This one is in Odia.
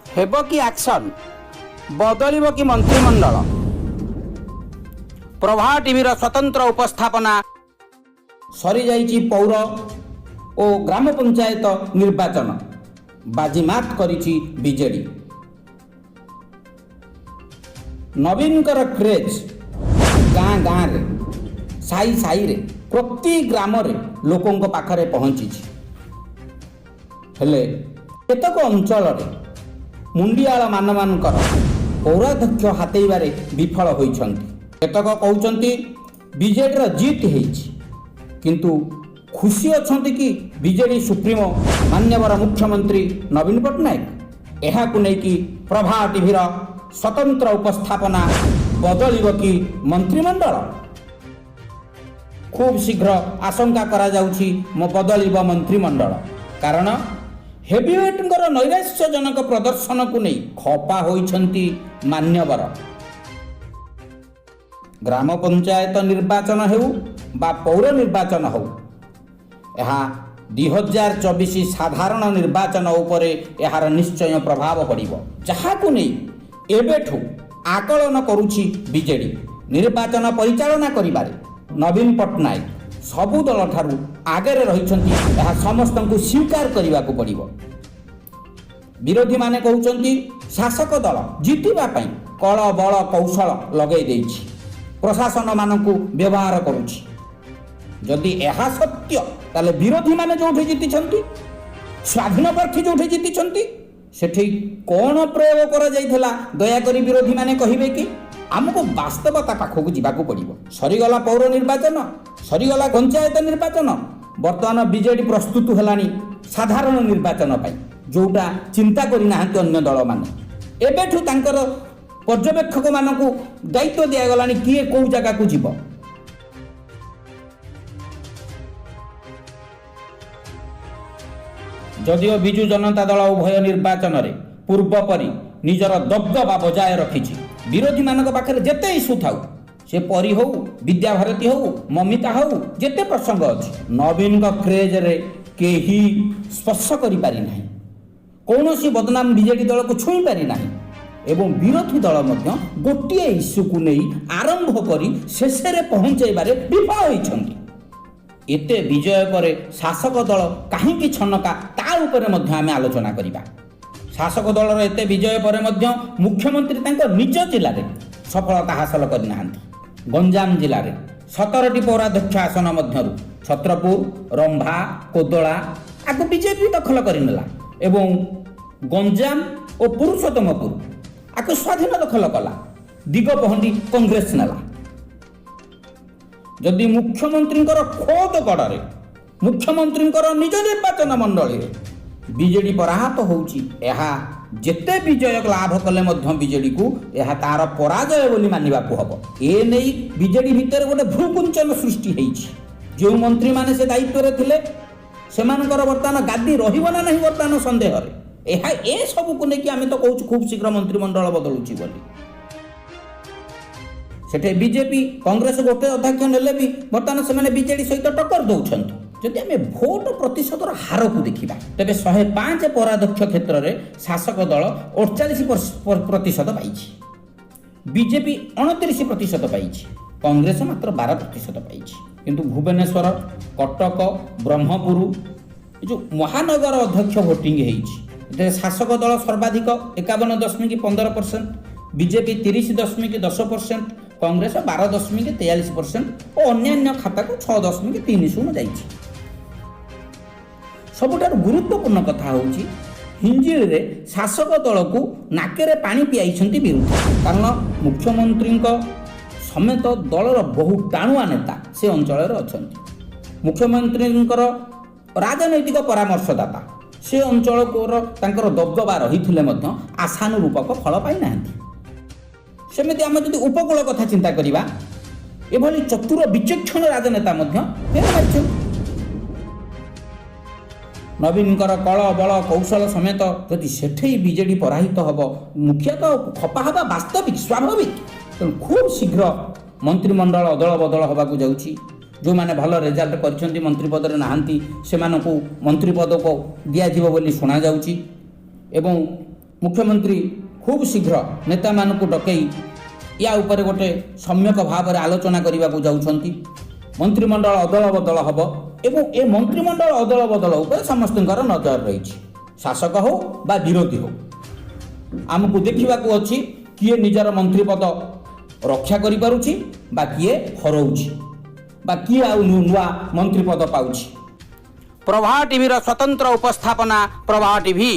ହେବ କି ଆକ୍ସନ୍? ବଦଳିବ କି ମନ୍ତ୍ରିମଣ୍ଡଳ? ପ୍ରଭା ଟିଭିର ସ୍ୱତନ୍ତ୍ର ଉପସ୍ଥାପନା। ସରିଯାଇଛି ପୌର ଓ ଗ୍ରାମ ପଞ୍ଚାୟତ ନିର୍ବାଚନ। ବାଜିମାତ କରିଛି ବିଜେଡି। ନବୀନଙ୍କର କ୍ରେଜ୍ ଗାଁ ଗାଁରେ, ସାହି ସାହିରେ, ପ୍ରତି ଗ୍ରାମରେ ଲୋକଙ୍କ ପାଖରେ ପହଞ୍ଚିଛି। ହେଲେ କେତେକ ଅଞ୍ଚଳରେ ମୁଣ୍ଡିଆଳ ମାନମାନଙ୍କର ପୌରାଧ୍ୟକ୍ଷ ହାତେଇବାରେ ବିଫଳ ହୋଇଛନ୍ତି। କେତେକ କହୁଛନ୍ତି ବିଜେଡ଼ିର ଜିତ୍ ହେଇଛି, କିନ୍ତୁ ଖୁସି ଅଛନ୍ତି କି ବିଜେଡ଼ି ସୁପ୍ରିମୋ ମାନ୍ୟବର ମୁଖ୍ୟମନ୍ତ୍ରୀ ନବୀନ ପଟ୍ଟନାୟକ? ଏହାକୁ ନେଇକି ପ୍ରଭା ଟିଭିର ସ୍ୱତନ୍ତ୍ର ଉପସ୍ଥାପନା, ବଦଳିବ କି ମନ୍ତ୍ରିମଣ୍ଡଳ? ଖୁବ୍ ଶୀଘ୍ର ଆଶଙ୍କା କରାଯାଉଛି ମୋ ବଦଳିବ ମନ୍ତ୍ରିମଣ୍ଡଳ, କାରଣ ହେଭିୱେଟ୍ଙ୍କର ନୈରାଶ୍ୟଜନକ ପ୍ରଦର୍ଶନକୁ ନେଇ ଖପା ହୋଇଛନ୍ତି ମାନ୍ୟବର। ଗ୍ରାମ ପଞ୍ଚାୟତ ନିର୍ବାଚନ ହେଉ ବା ପୌର ନିର୍ବାଚନ ହେଉ, ଏହା 2024 ସାଧାରଣ ନିର୍ବାଚନ ଉପରେ ଏହାର ନିଶ୍ଚୟ ପ୍ରଭାବ ପଡ଼ିବ, ଯାହାକୁ ନେଇ ଏବେଠୁ ଆକଳନ କରୁଛି ବିଜେଡି। ନିର୍ବାଚନ ପରିଚାଳନା କରିବାରେ ନବୀନ ପଟ୍ଟନାୟକ ସବୁ ଦଳଠାରୁ ଆଗରେ ରହିଛନ୍ତି, ଏହା ସମସ୍ତଙ୍କୁ ସ୍ୱୀକାର କରିବାକୁ ପଡ଼ିବ। ବିରୋଧୀମାନେ କହୁଛନ୍ତି ଶାସକ ଦଳ ଜିତିବା ପାଇଁ କଳ ବଳ କୌଶଳ ଲଗାଇ ଦେଇଛି, ପ୍ରଶାସନମାନଙ୍କୁ ବ୍ୟବହାର କରୁଛି। ଯଦି ଏହା ସତ୍ୟ, ତାହେଲେ ବିରୋଧୀମାନେ ଯେଉଁଠି ଜିତିଛନ୍ତି, ସ୍ୱାଧୀନ ପ୍ରାର୍ଥୀ ଯେଉଁଠି ଜିତିଛନ୍ତି, ସେଠି କ'ଣ ପ୍ରୟୋଗ କରାଯାଇଥିଲା, ଦୟାକରି ବିରୋଧୀମାନେ କହିବେ କି? ଆମକୁ ବାସ୍ତବତା ପାଖକୁ ଯିବାକୁ ପଡ଼ିବ। ସରିଗଲା ପୌର ନିର୍ବାଚନ, ସରିଗଲା ପଞ୍ଚାୟତ ନିର୍ବାଚନ। ବର୍ତ୍ତମାନ ବିଜେଡି ପ୍ରସ୍ତୁତ ହେଲାଣି ସାଧାରଣ ନିର୍ବାଚନ ପାଇଁ, ଯେଉଁଟା ଚିନ୍ତା କରିନାହାନ୍ତି ଅନ୍ୟ ଦଳମାନେ। ଏବେଠୁ ତାଙ୍କର ପର୍ଯ୍ୟବେକ୍ଷକମାନଙ୍କୁ ଦାୟିତ୍ୱ ଦିଆଗଲାଣି, କିଏ କେଉଁ ଜାଗାକୁ ଯିବ। ଯଦିଓ ବିଜୁ ଜନତା ଦଳ ଉଭୟ ନିର୍ବାଚନରେ ପୂର୍ବ ପରି ନିଜର ଦବଦବା ବଜାୟ ରଖିଛି, ବିରୋଧୀମାନଙ୍କ ପାଖରେ ଯେତେ ଇସ୍ୟୁ ଥାଉ, ସେ ପରୀ ହଉ, ବିଦ୍ୟାଭାରତୀ ହଉ, ମମିତା ହଉ, ଯେତେ ପ୍ରସଙ୍ଗ ଅଛି, ନବୀନଙ୍କ କ୍ରେଜରେ କେହି ସ୍ପର୍ଶ କରିପାରିନାହିଁ, କୌଣସି ବଦନାମ ବିଜେଡି ଦଳକୁ ଛୁଇଁ ପାରିନାହିଁ। ଏବଂ ବିରୋଧୀ ଦଳ ମଧ୍ୟ ଗୋଟିଏ ଇସ୍ୟୁକୁ ନେଇ ଆରମ୍ଭ କରି ଶେଷରେ ପହଞ୍ଚାଇବାରେ ବିଫଳ ହୋଇଛନ୍ତି। ଏତେ ବିଜୟ ପରେ ଶାସକ ଦଳ କାହିଁକି ଛନକା, ତା ଉପରେ ମଧ୍ୟ ଆମେ ଆଲୋଚନା କରିବା। ଶାସକ ଦଳର ଏତେ ବିଜୟ ପରେ ମଧ୍ୟ ମୁଖ୍ୟମନ୍ତ୍ରୀ ତାଙ୍କ ନିଜ ଜିଲ୍ଲାରେ ସଫଳତା ହାସଲ କରିନାହାନ୍ତି। ଗଞ୍ଜାମ ଜିଲ୍ଲାରେ 17ଟି ପୌରାଧ୍ୟକ୍ଷ ଆସନ ମଧ୍ୟରୁ ଛତ୍ରପୁର, ରମ୍ଭା, କୋଦଳା ଆକୁ ବିଜେପି ଦଖଲ କରିନେଲା ଏବଂ ଗଞ୍ଜାମ ଓ ପୁରୁଷୋତ୍ତମପୁର ଆକୁ ସ୍ୱାଧୀନ ଦଖଲ କଲା। ଦିଗପହଣ୍ଡି କଂଗ୍ରେସ ନେଲା। ଯଦି ମୁଖ୍ୟମନ୍ତ୍ରୀଙ୍କର ଖୋଦ ଗଡ଼ରେ, ମୁଖ୍ୟମନ୍ତ୍ରୀଙ୍କର ନିଜ ନିର୍ବାଚନ ମଣ୍ଡଳୀରେ ବିଜେଡି ପରାହତ ହେଉଛି, ଏହା ଯେତେ ବିଜୟ ଲାଭ କଲେ ମଧ୍ୟ ବିଜେଡିକୁ ଏହା ତାର ପରାଜୟ ବୋଲି ମାନିବାକୁ ହେବ। ଏ ନେଇ ବିଜେଡି ଭିତରେ ଗୋଟେ ଭ୍ରୂକୁଞ୍ଚନ ସୃଷ୍ଟି ହେଇଛି। ଯେଉଁ ମନ୍ତ୍ରୀମାନେ ସେ ଦାୟିତ୍ୱରେ ଥିଲେ, ସେମାନଙ୍କର ବର୍ତ୍ତମାନ ଗାଦି ରହିବ ନା ନାହିଁ ବର୍ତ୍ତମାନ ସନ୍ଦେହରେ। ଏହା ଏସବୁକୁ ନେଇକି ଆମେ ତ କହୁଛୁ ଖୁବ୍ ଶୀଘ୍ର ମନ୍ତ୍ରିମଣ୍ଡଳ ବଦଳୁଛି ବୋଲି। ସେଠି ବିଜେପି କଂଗ୍ରେସ ଗୋଟେ ଅଧ୍ୟକ୍ଷ ନେଲେ ବି ବର୍ତ୍ତମାନ ସେମାନେ ବିଜେଡି ସହିତ ଟକ୍କର ଦେଉଛନ୍ତି। ଯଦି ଆମେ ଭୋଟ ପ୍ରତିଶତର ହାରକୁ ଦେଖିବା, ତେବେ 105 ପୌରାଧ୍ୟକ୍ଷ କ୍ଷେତ୍ରରେ ଶାସକ ଦଳ 48% ପାଇଛି, ବିଜେପି 29% ପାଇଛି, କଂଗ୍ରେସ ମାତ୍ର 12% ପାଇଛି। କିନ୍ତୁ ଭୁବନେଶ୍ୱର, କଟକ, ବ୍ରହ୍ମପୁର ଏ ଯେଉଁ ମହାନଗର ଅଧ୍ୟକ୍ଷ ଭୋଟିଂ ହେଇଛି, ଏଥିରେ ଶାସକ ଦଳ ସର୍ବାଧିକ 51.15%, ବିଜେପି 30.10%, କଂଗ୍ରେସ 12.43% ଓ ଅନ୍ୟାନ୍ୟ ଖାତାକୁ 6.30 ଯାଇଛି। ସବୁଠାରୁ ଗୁରୁତ୍ୱପୂର୍ଣ୍ଣ କଥା ହେଉଛି, ହିଞ୍ଜିଳିରେ ଶାସକ ଦଳକୁ ନାକରେ ପାଣି ପିଆଇଛନ୍ତି ବିରୋଧୀ। କାରଣ ମୁଖ୍ୟମନ୍ତ୍ରୀଙ୍କ ସମେତ ଦଳର ବହୁ ଟାଣୁଆ ନେତା ସେ ଅଞ୍ଚଳରେ ଅଛନ୍ତି। ମୁଖ୍ୟମନ୍ତ୍ରୀଙ୍କର ରାଜନୈତିକ ପରାମର୍ଶଦାତା ସେ ଅଞ୍ଚଳର ତାଙ୍କର ଦବଦବା ରହିଥିଲେ ମଧ୍ୟ ଆଶାନୁରୂପକ ଫଳ ପାଇନାହାନ୍ତି। ସେମିତି ଆମେ ଯଦି ଉପକୂଳ କଥା ଚିନ୍ତା କରିବା, ଏଭଳି ଚତୁର ବିଚକ୍ଷଣ ରାଜନେତା ମଧ୍ୟ ଫେର ମାରିଛନ୍ତି। ନବୀନଙ୍କର କଳ ବଳ କୌଶଳ ସମେତ ଯଦି ସେଠି ବିଜେଡି ପରାହିତ ହେବ, ମୁଖିଆ ତ ଖପା ହେବା ବାସ୍ତବିକ ସ୍ୱାଭାବିକ। ତେଣୁ ଖୁବ୍ ଶୀଘ୍ର ମନ୍ତ୍ରିମଣ୍ଡଳ ଅଦଳ ବଦଳ ହେବାକୁ ଯାଉଛି। ଯେଉଁମାନେ ଭଲ ରେଜଲ୍ଟ କରିଛନ୍ତି, ମନ୍ତ୍ରୀ ପଦରେ ନାହାନ୍ତି, ସେମାନଙ୍କୁ ମନ୍ତ୍ରୀ ପଦକୁ ଦିଆଯିବ ବୋଲି ଶୁଣାଯାଉଛି। ଏବଂ ମୁଖ୍ୟମନ୍ତ୍ରୀ ଖୁବ୍ ଶୀଘ୍ର ନେତାମାନଙ୍କୁ ଡକେଇ ୟା ଉପରେ ଗୋଟେ ସମ୍ୟକ ଭାବରେ ଆଲୋଚନା କରିବାକୁ ଯାଉଛନ୍ତି। ମନ୍ତ୍ରିମଣ୍ଡଳ ଅଦଳ ବଦଳ ହେବ ଏବଂ ଏ ମନ୍ତ୍ରିମଣ୍ଡଳ ଅଦଳ ବଦଳ ଉପରେ ସମସ୍ତଙ୍କର ନଜର ରହିଛି, ଶାସକ ହେଉ ବା ବିରୋଧୀ ହେଉ। ଆମକୁ ଦେଖିବାକୁ ଅଛି କିଏ ନିଜର ମନ୍ତ୍ରୀପଦ ରକ୍ଷା କରିପାରୁଛି ବା କିଏ ହରଉଛି ବା କିଏ ଆଉ ନୂଆ ମନ୍ତ୍ରୀପଦ ପାଉଛି। ପ୍ରଭା ଟିଭିର ସ୍ୱତନ୍ତ୍ର ଉପସ୍ଥାପନା, ପ୍ରଭା ଟିଭି।